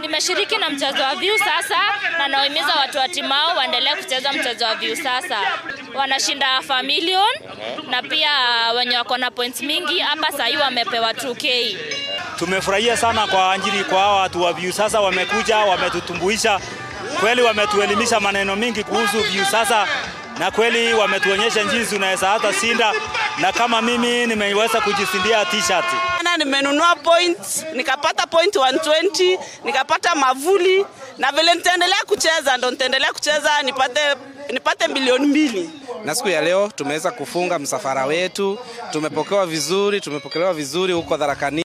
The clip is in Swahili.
Nimeshiriki na mchezo wa Viusasa na nawahimiza watu wa Timau waendelee kucheza mchezo wa Viusasa. Wanashinda 500,000 na pia wenye wako na points mingi hapa sasa wamepewa 2K. Tumefurahia sana kwa ajili kwa hawa watu wa Viusasa wamekuja, wametutumbuisha. Kweli wametuelimisha maneno mingi kuhusu Viusasa na kweli wametuonyesha jinsi unaweza hata shinda, na kama mimi nimeweza kujishindia t-shirt. Nimenunua points, nikapata point 120, nikapata mavuli na vile nitaendelea kucheza ndo nitaendelea kucheza nipate 2 milioni. Na siku ya leo tumeweza kufunga msafara wetu, tumepokelewa vizuri, tumepokelewa vizuri huko Tharaka Nithi.